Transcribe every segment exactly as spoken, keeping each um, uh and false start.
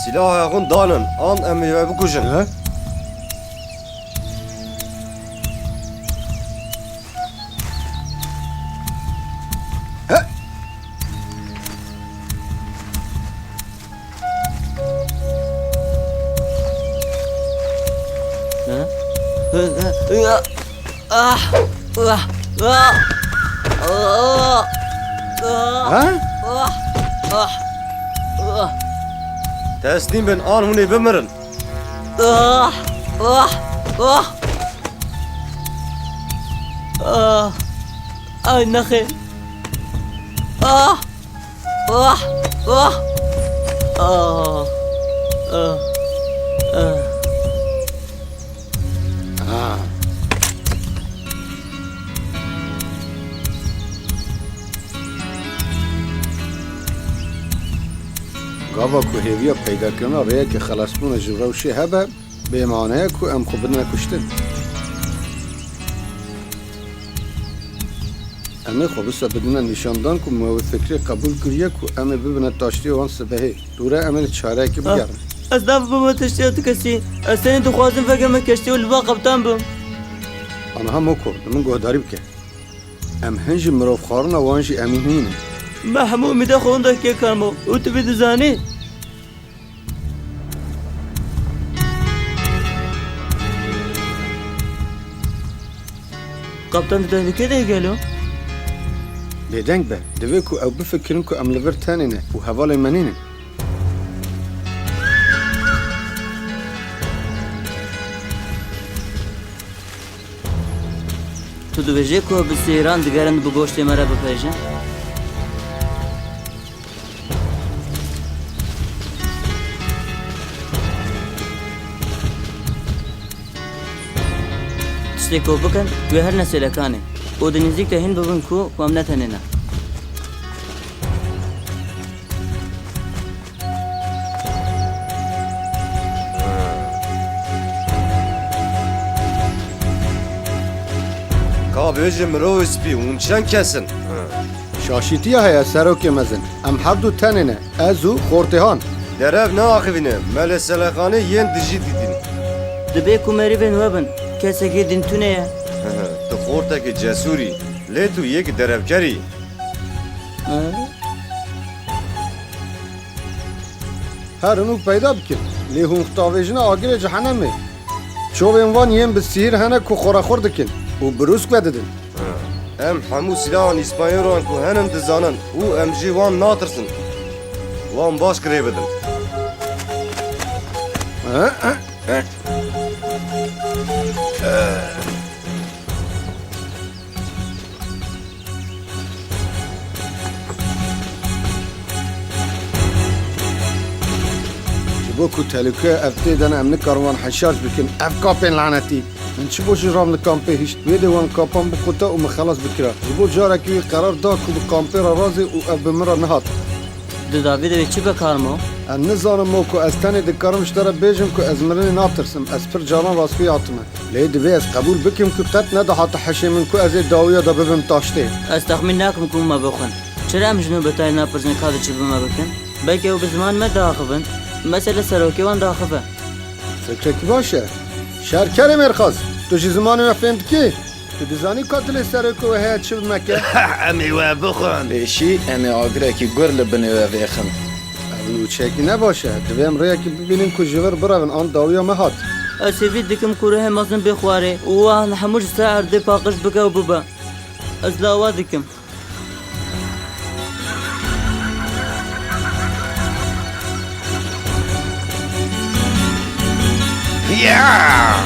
Silahê xwe danin, an em ê we bikujin. He? Ha? Teslîm bin, an hûn ê bimirin. Ah! Ah! Ah! Ah! Ay nexê! Ah! Ah! Ah! Ah! Ah! Ah! Ah! Gava ku hêviya peydakirina rêyeke xelasbûna ji rewşê hebe, bêmane ye ku em xwe bidine kuştin. Em ê xwe bisa bidine nîşandan ku me wê fikrê qebûl kiriye ku em ê bibine taştiyê wan sibehê. Dûre em ê li çareyekê Ah, bigerin. Ez nabim bibim tiştê tu kesî. Ez tenê dixwazim vegeme keştî û li ba qeptan bim. Aniha Moko, li min guhdarî bike. Em hin ji mirovxwarina wan jî emîn nînin. Me hemû umîda xwe winda kê Karmo û tu vî dizanî. Kaptan, tu tehlûkê de yî gelo? Bêdeng be, divê ku ew bifikirin ku em li vir tenê ne û hevalên me nînin. Tu dibêjî ku bi sihran digerin bi goştê me re bipejin? Tiştê ku bikin, wê her ne sêlekanê û di nêzîk de hîn bibin ku em ne tenê ne. Ka bêje mirovê spî, hûn çend kes in? Şaşîtiya heye serokê mezin. Em hevdu tenê ne. Ez û Xortêhan. Derev neaxivîne, me li selexanê yên dijî dîtin. Dibê ku merivên we bin. Kesekî din tune ye. Tu xortekî cesûr î. Lê tu yek derevker î. Herin û peyda bikin. Lê hûn xwe davêjine agirê cehenemê. Çovên wan yên bi sihir hene ku xwe re xurt dikin û birûsk vedidin. Em hemû sîlahan Îspanyolan ku henin dizanin û em ji wan natirsin. Wan baş girê bidin. Ji bo ku tehlûkeya ev tê de ne, em nikarin wan heşarj bikin. Ev kapên lanetî! Min çi bo ji ram li kampê hişt? Wê dê wan kapan biqota û min xelas bikira. Ji bo carekî wî qerar da ku bi kampê re razê û ev bi min re nehat. Di davî de wê çi be Karmo? Ez nizanim Moko, ez tenê dikarim ji te re bêjim ku ez mirinê natirsim. Ez pir caran rastî hatime. Lê divê ez qebûl bikim ku qet nedihate hişê min ku ez ê dawiya de bibim taştê. Ez texmîn nakim ku me bixwin. Çira em ji me bi tayê napirsin ka di çi bi me bikin? Belkî ew bi ziman me diaxivin. Mesele serokê wan diaxive. Fikrekî baş e. Şerkerê mêrxas, tu jî zimanê me fêm dikî? Tu dizanî ka dilê serokê we heye çi bi me ke? Em ê we bixwin. Pêşî em ê agirekî gur li binê we vêxin. Ev nûçeyekî ne baş e. Divê em rêyekî bibînin ku ji vir birevin an dawiya me hat. Ez hêvî dikim ku ruhê mezin bê xwarê û wan hemû ji ser erdê paqij bike û bibe. Ez lawa dikim. Ya!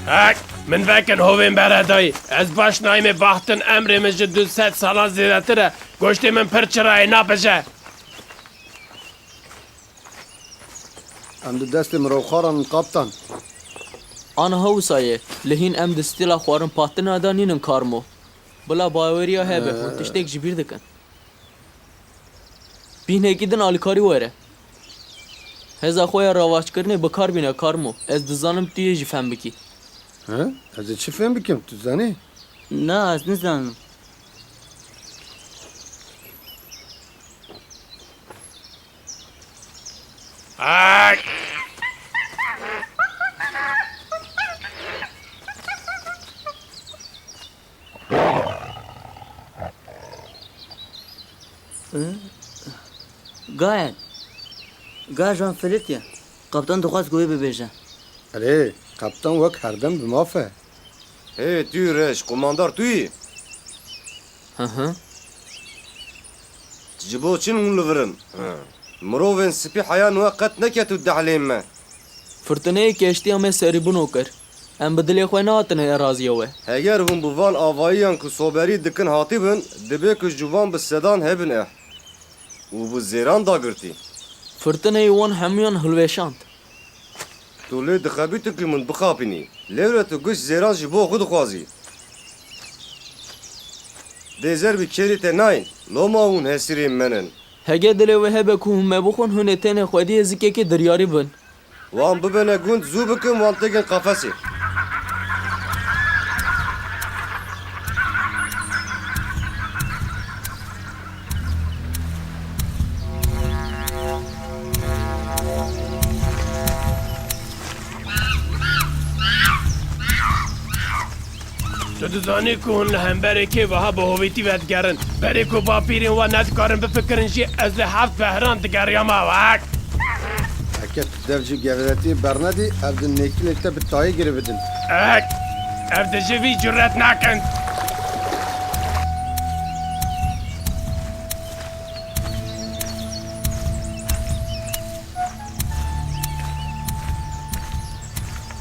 Hek! Min vekin hovên beredayî. Ez baş nayîmê baxtin emrê min ji du sed salan zêdetir e. Goştê min pir çira ye, napije. Em di destê mirovxwaran in, kaptan. Aniha wisa ye. Li hîn em di stîla xwarin patina de nînin Karmo. Bila baweriya hebe, hûn tiştek ji bîr dikin. Bîhnekî din alîkarî were. Hêza xwe ya rawajkirinê bi kar bîne, Karmo. Ez dizanim tu yê jî fehm bikî. He? Ez ê çi fêm bikim, tu zanî? Na, ez nizanim. Ay! Gayen. Gayen ji wan filitiye. Kaptan dixwest ku wê bibêje. Erê, kaptan wek herdem bi maf e. Hê, tu reş, komandar tu yî? Hı hı. Ji bo çi hûn li vir in? Hı. Mirovên spî heya niha qet neketû dehlên me. Firtineyê keştiya me serîbûno kir. Em bi dilê xwe nehatine eraziyê we. Heger hûn bi van avayiyan ku soberî dikin hatibin, dibê ku ji wan bi sedan hebin eh. Û bi zêran dagirtî. Firtineyê wan hemûyan hilweşand. Tu lê dixebitî ku min bixapînî. Lêwre tu giş zêran ji bo xwe dixwazî. Dê zer bi kêrî te nayên. Loma hûn hesirên me nin. Hege dilê we hebe ku hûn me bixwin, hûn ê tenê xwediyê zikekê diryarî bin. Wan bibene gund, zû bikin, wan têgin qafesê. Tu dizanî ku hûn li hemberê kê wiha bi hovîtî vedigerin? Berê ku bapîrên we nedikarin bifikirin jî, ez li heft behran digeriyama wek. Heke tu dev ji geveletiyê bernedî, ev di nêkilê te bi tayê girê bidin. Ek! Ev di ji vî curet nakin.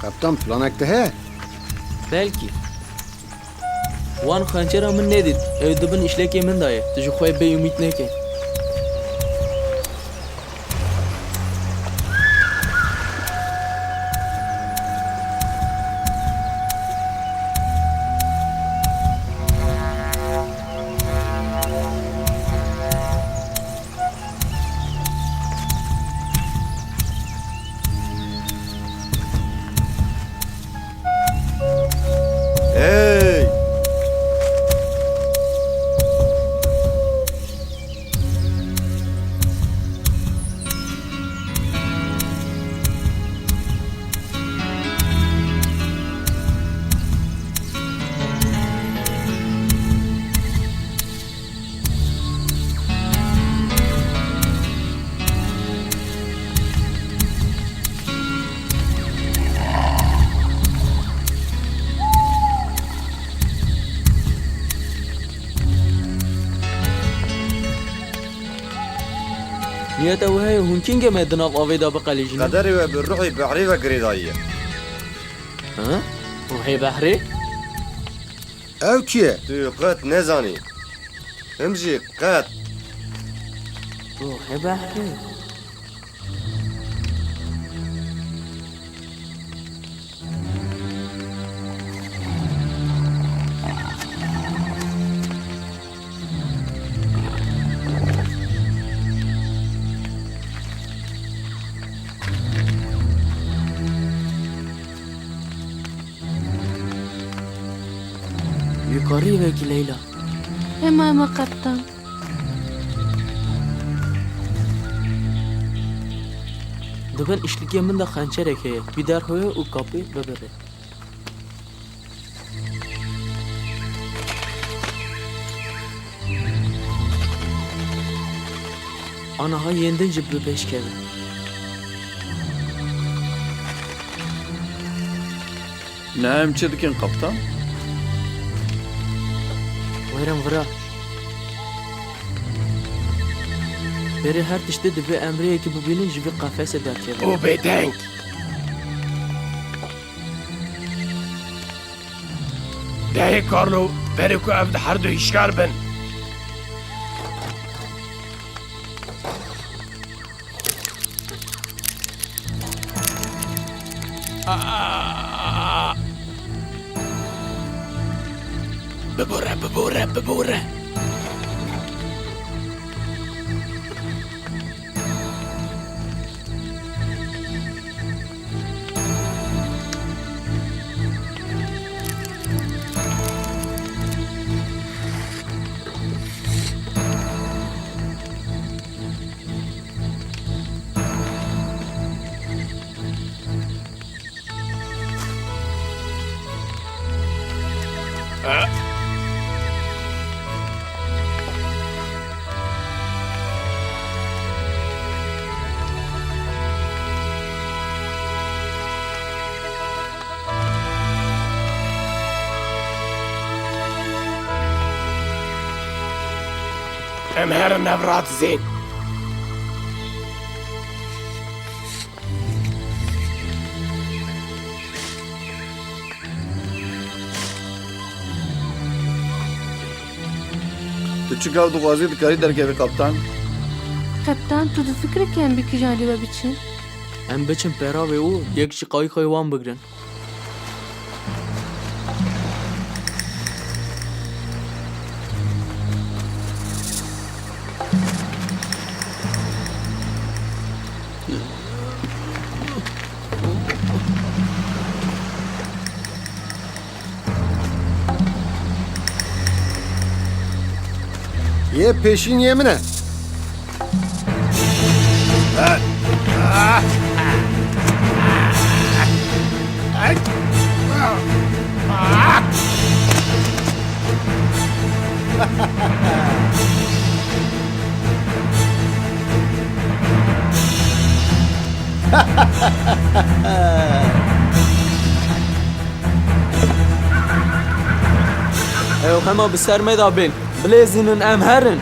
Kaptan, planek te heye? Belkî. Wan xençera min nedît. Ew di bin îşlekê min de ye. Tu ji xwe bêumîd neke. Hey! Niyeta we heye hûn kîngê me di nav avê de biqelîjînin? Qederê we bi ruhê behrê ve girêdayî ye. Hı? Ruhê behrê? Ew kî ye? Tu qet nezanî. Him jî qet. Ruhê behrê. Yukarı vekî Leyla. Ema, ema kaptan. Di bin îşlikê min de xençerek heye. Wî derxewe û kapê bibire. Aniha yên din jî bi pêş kevin. Niha em çi dikin, kaptan? Werin vira. Berê her tiştê divê em rêyekê bibînin ji vî qefesê derkevin. Û bêdeng. Dehê Karlo, berê ku ev di her du hişyar bin. Aa! Bibore, bibore, bibore. Em herin, ev radizên. Tu çi gav dixwazî, dikarî derkevî, kaptan? Kaptan, tu difikirî ku em bi kîjan alî we biçin? Em biçin peravê û yek ji qayîqê wan bigrin. Yê pêşîn yê min e. Ew hema bi ser me de bên. Bilezînin, em herin.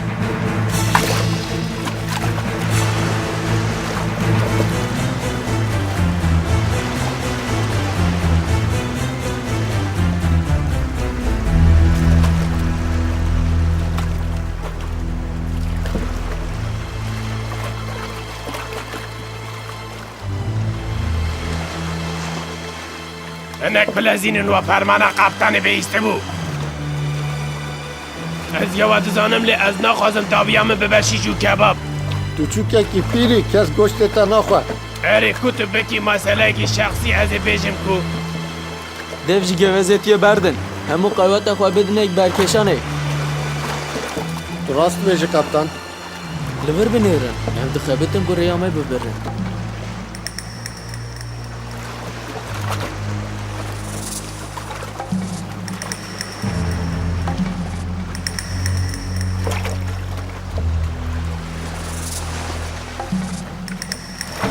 Hinek bilezînin, we fermana kaptanê bihîstibû. Ez yewa dizanim, lê ez naxwazim dawiya min bibe şîş û kebab. Tu çûkekî pîr î, kes goştê te naxwe. Erê, ku tu bikî meseleyekî şexsî, ez ê bêjim ku. Dev ji gevezêtiyê berdin. Hemû qeweta xwe bidin êk berkêşanê. Tu rast dibêjî, kaptan. Li vir binêrin. Em dixebitin ku rêya me bibirin.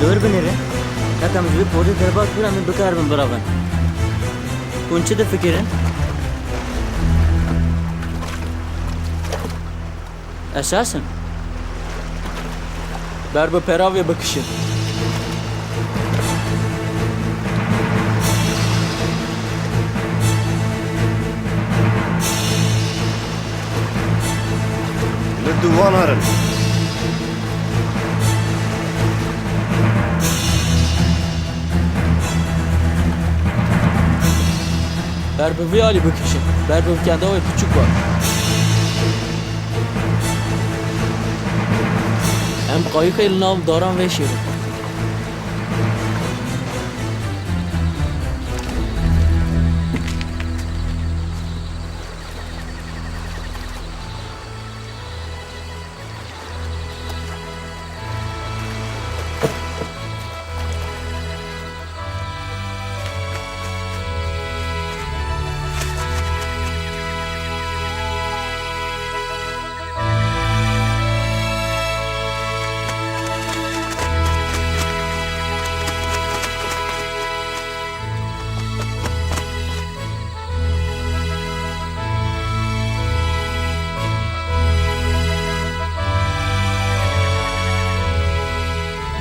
Li wir binêre. Heta min ji vê porê derbas bûn, em ê bikaribin biravin. Hûn çi difikirin? Ez şaş im. Ber bi peravê bikişin. Li dû wan herin. Ber bi vî alî bikişin. Ber bi kenda wê piçûk be. Em qayîqê li nav daran veşêrin.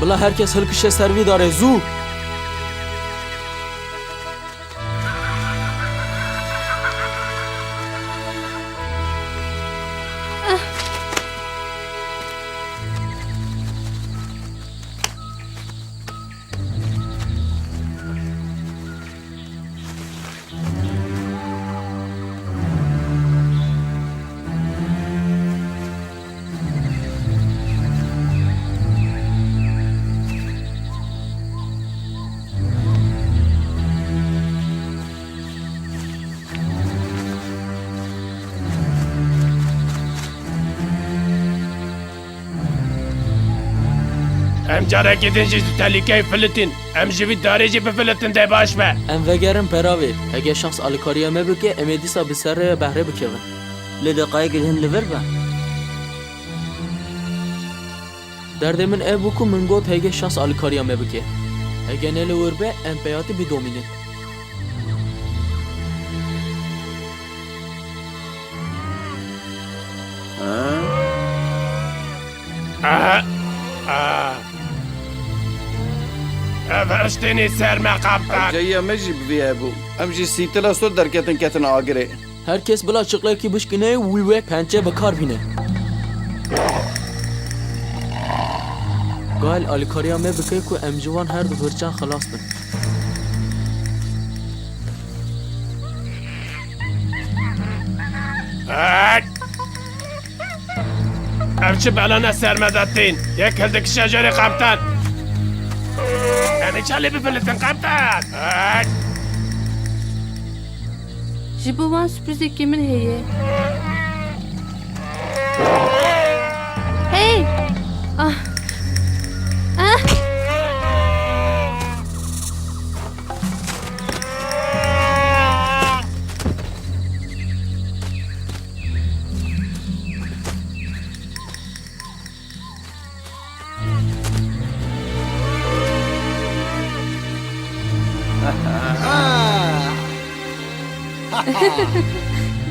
Bila her kes hilkişe ser vî darê, zû! Em carekê din jî ji telîkeyê filitin. Em ji vî darê jî bifilitin dê baş be. Em vegerin peravê. Hege şans alîkariya me bike, em ê dîsa bi ser rêya behrê bikevin. Lê deqayekê din li vir be. Derdê min ev bû ku min got hege şans alîkariya me bike. Hege ne li wir be, em peyatî bidomînin. Aha. Ah. Ev hiştênî ser me, kaptan. Hewceyiya me jî bi vî hebû. Em jî sîtila sor derketin ketin agirê. Her kes bila çiqlekî bişkîne û wî wek pençe bi kar bîne. Gayel alîkariya me bike ku em ji wan her du hirçan xilas bin. Hey! Ev çi belane ser me de tên? Yek hildikişe jêrê, kaptan. Em ê çalê bifilitin, kaptan. Hey! Ji bo wan sürprizekî min heye. Hey! Ah! Ah!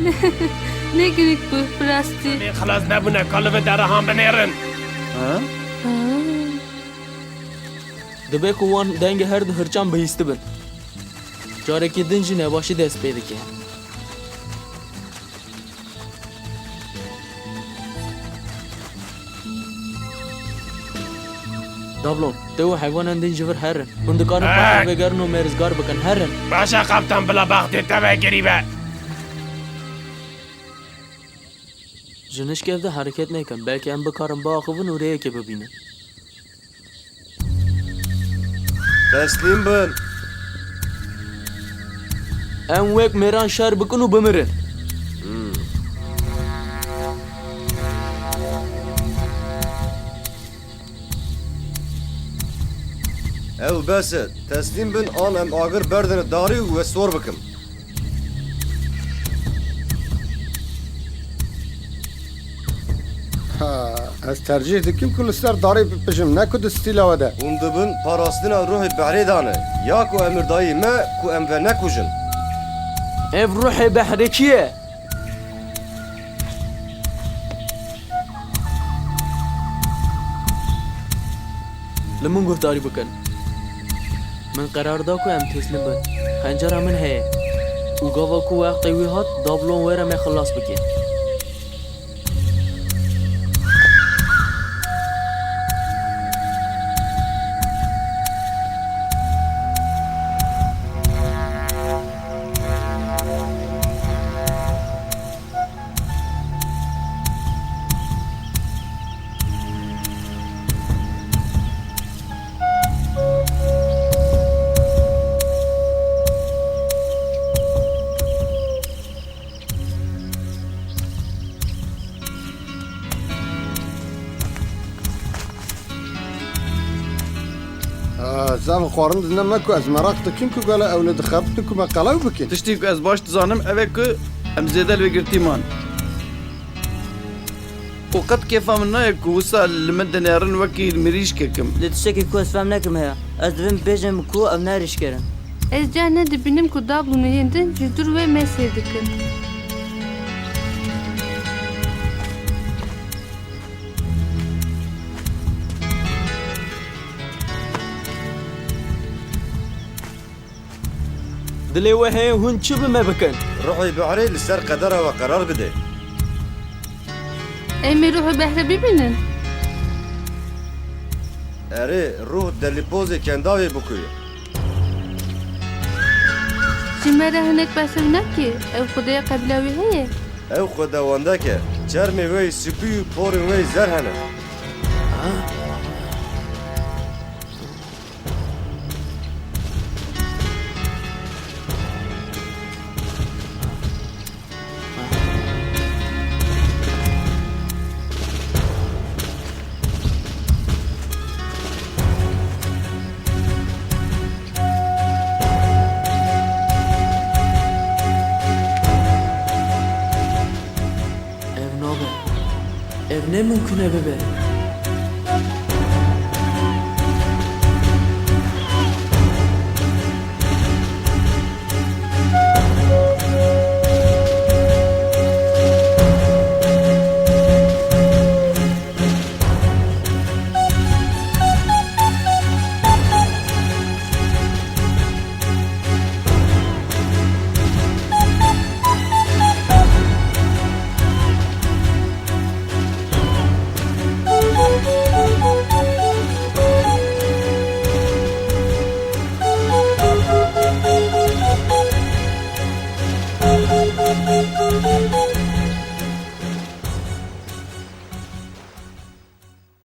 Ne, ne gerek bû, bi rastî. Em ê xilas nebûne, ka li vê dera han binêrin. Ha? Ha. Dibe ku wan dengê her du hirçan bihîstibin. Carekî din jî nebaşî dest pê dike. Dablon, te û heywanên din ji vir herin. Hûn dikarin paşê vegerin û me rizgar bikin. Herin. Baş e, kaptan, bila baxtê te vekirî be. Ji nişkev de hereket nekin. Belkî em bikarin biaxivin û rêyekê bibînin. Teslîm bin. Em wek mêran şer bikin û bimirin. Hmm. Ew bes e. Teslîm bin an em agir berdine darî û we sor bikim. Ha, ez tercîh dikim ku li ser darê bipijim, ne ku di stîla we de. Hûn dibin parastina ruhê behrê de ne, ya ku emirdayî me ku em ve nekujin. Ev ruhê behrê kî ye? Li min guhdarî bikin. Min qerar da ku em teslim bin. Xencera min heye. Û gava ku wextê wî hat, Dablon were me xilas bike. Aa, zaf xwarin didine me ku ez meraq dikim ku gele ew li dixebitin ku me qelew bikin. Tiştê ku ez baş dizanim ev e ku em zêde li vê girtî man. Û qet kêfa min nayê ku wisa li min dinêrin wekî mirîşkekim. Lê tiştekî ku ez fem nekim heye. Ez divêm bêjim ku ev ne êrîşker in. Ez carna dibînim ku Dablonê yên din ji dûr wê me sêr dikin. Dilê we heye hûn çi bi me bikin? Ruhê behrê li ser qedera we qerar bide. Em ê ruhê behrê bibînin. Erê, ruh delîpozê kendavê bû ku ye. Ji me re hinek behs ew nake, ew xwedêya qebîla wî heye. Ew xwedawendek e. Çermê wê yî spî û porên wê yî zer hene. Ev nabe. Ev ne mimkun e bibe.